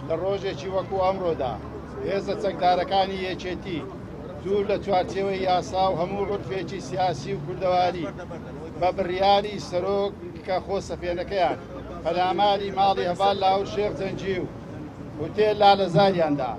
لە ڕۆژێکی وەکو ئەمڕۆدا هێزە چەکدارەکانی یەکێتی دوور لە چوارچێوەی یاسا و هەموو عورفێکی سیاسی و کوردەواری بە بڕیاری سەرۆک کە خۆسەپێنەکەیان پەلاماری ماڵی هەڤال لاهور شێخ جەنگی و هوتێل لالەزاریاندا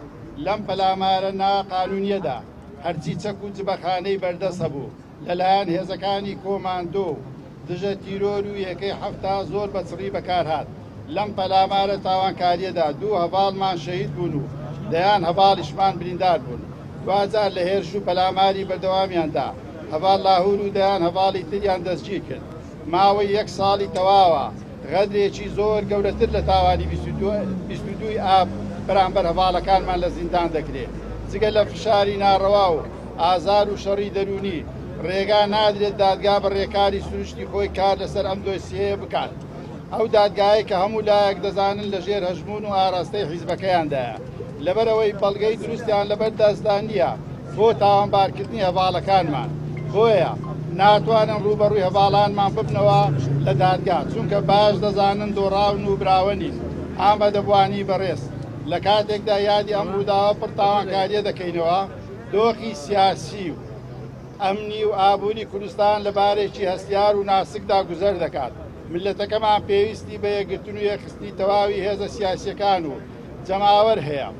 لەم پەلامارە ناقانونیەدا هەرچی چەک و جبەخانەی بەردەست هەبوو لەلایەن هێزەکانی کۆماندۆ و دژە تیرۆر و یەکەی 70 زۆر بە چڕی بەکارهات. لەم پەلامارە تاوانکارییەدا دوو هەڤاڵمان شەهید بوون و دەیان هەڤاڵیشمان بریندار بوون. دواجار لە هێرش و پەلاماری بەردەوامیاندا هەڤاڵ لاهور و دەیان هەڤاڵی تریان دەستگیرکرد. ماوەی یەک ساڵی تەواوە غەدرێکی زۆر گەورەتر لە تاوانی 22 ی ئاب بەرامبەر هەڤاڵەکانمان لە زیندان دەکرێت. جگە لە فشاری ناڕەوا و ئازار و شەڕی دەروونی، ڕێگا نادرێت دادگا بە ڕێکاری سروشتی خۆی کار لەسەر ئەم دۆسیەیە بکات. ئەو دادگایەی کە هەموو لایەک دەزانن لە ژێر هەژموون و ئاراستەی حیزبەکەیاندایە، لەبەرئەوەی بەڵگەی دروستیان لەبەر دەستدا نییە بۆ تاوانبارکردنی هەڤاڵەکانمان، بۆیە ناتوانن ڕووبەڕووی هەڤاڵانمان ببنەوە لە دادگا، چونکە باش دەزانن دۆڕاون و براوە نین. ئامادەبووانی بەڕێز، لە کاتێکدا یادی ئەم ڕووداوە پڕ تاوانکارییە دەکەینەوە، دۆخی سیاسی و ئەمنی و ئابووری کوردستان لە بارێکی هەستیار و ناسکدا گوزەر دەکات. میللەتەکەمان پێویستی بە یەکگرتن و یەکخستنی تەواوی هێزە سیاسییەکان و جەماوەر هەیە.